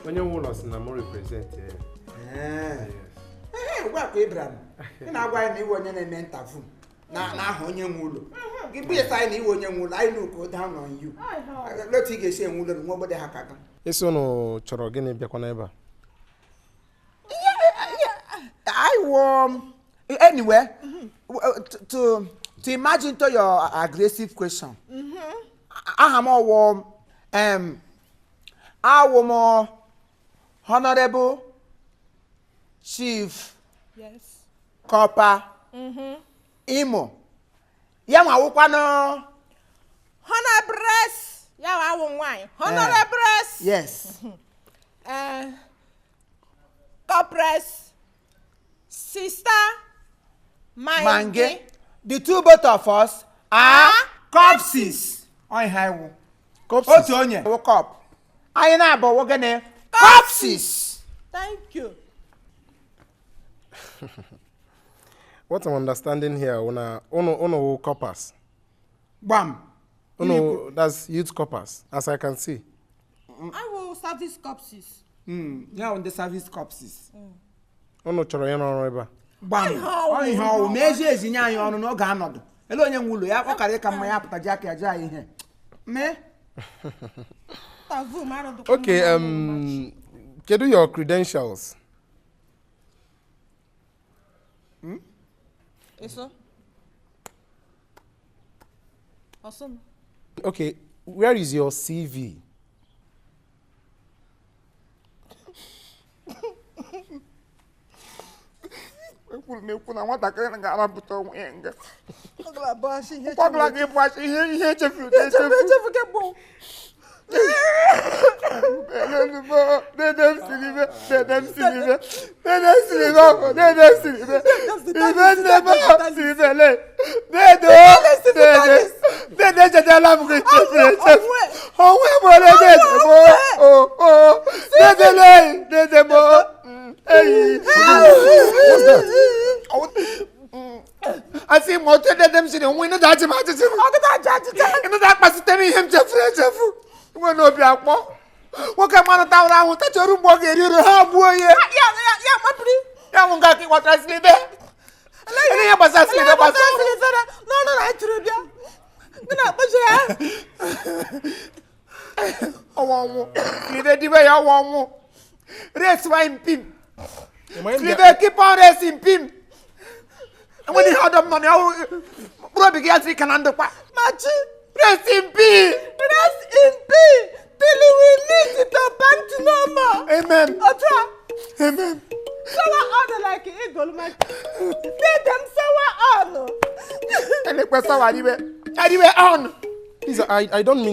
Onye nwe ụlọ si na m represent ya. Ee. Yes. Ee, ugbu a ka ị bịara, ị na-agwa anyị na iwe onye na-eme interview na n'aha onye nwe ụlọ gị. Bụ ịsa anyị na iwe onye nwe ụlọ anyị look down on you. Otu ị ga-esi enwe ụlọ nwa ogbede ha ka gị. Isi unu chọrọ gịnị bịakwa n'ebe a? I want anyway to imagine to your aggressive question. Aha m ọwụ awụ m Honorable Chief Corper Imo. Ya nwa wụkwanụ Honorables, ya wa awụ nwaanyị honorables. Yes. Corpress Sister Mange. Mange. The two both of us are corpses. Ọ ihe anyị wụ. Corpses. Otu onye wụ corp. Anyị na-abụ wụ gịnị? Corpses. Thank you. What I'm understanding here, una unu wụ corpers. Gbam. Unu, that's youth corpers, as I can see. Awụ service corpses. Ya wụ ndị service corpses. Unu chọrọ ịrụ ọrụ ebe a. Gbam. Ọ ihe ọwụ ma ezi ezi nye anyị ọnụ n'oge anọdụ. Ele onye nwe ụlọ ya, ọ kara ịka mma ya pụta ji aka ya ji anyị ihe. Mee. Interview mara dụkwa. Okay, kedu your credentials? Eso. Ọsọ m. Okay, where is your CV? Ekwuru m ekwu na nwatakịrị ga-arapụta onwe ya nga. Ọ gara abụ asị ihe. Ọ gị bụ asị ihe ihe echefuru echefu echefu. Echefu ke bụ. Dede m siri ibe, dede m siri ibe, dede m siri ibe ọkụ, dede m siri ibe, ibe nne m siri ibe le, dede o, dede, dede echetala m gị chefuru echefu, onwe nwere dede m o, o, o, dede le, dede m o, eyi. What's that? Asị m otu dede m siri onwe ịnụda achị m achịchị m. Ọ gịta aja achịcha. Ịnụda akpasite m ihe m chefuru echefu. Nwe n'obi akpọ. Nwoke mmanụ tawara ahụ tachọrọ mgbe ọ ga-eri uru ha gbuo ya. Ya ya ya mapụrụ. Ya nwụ nke aka ịgbata silibe. Ele ihe gbasara silibe Ele gbasara. gbasara silivera n'ọnụ na anyị tụrụ bịa. Gị na-akpọchi ya. Ọnwụ ọnwụ. Silibe dibe ya ọnwụ ọnwụ. Race wine pim. Silibe keep on racing pim. Enweghị ihe ọdọ m nọ na ya mkpụrụ obi gị ya siri ka na ndụkwa. Machi. Rest in peace. Rest in peace till we meet to pant no more. Amen. Otu a. Amen. Sawa ọnụ like eagle ma. Dede m sawa ọnụ. Elekwe sawa ariwe. Ariwe on. Please, I don't mean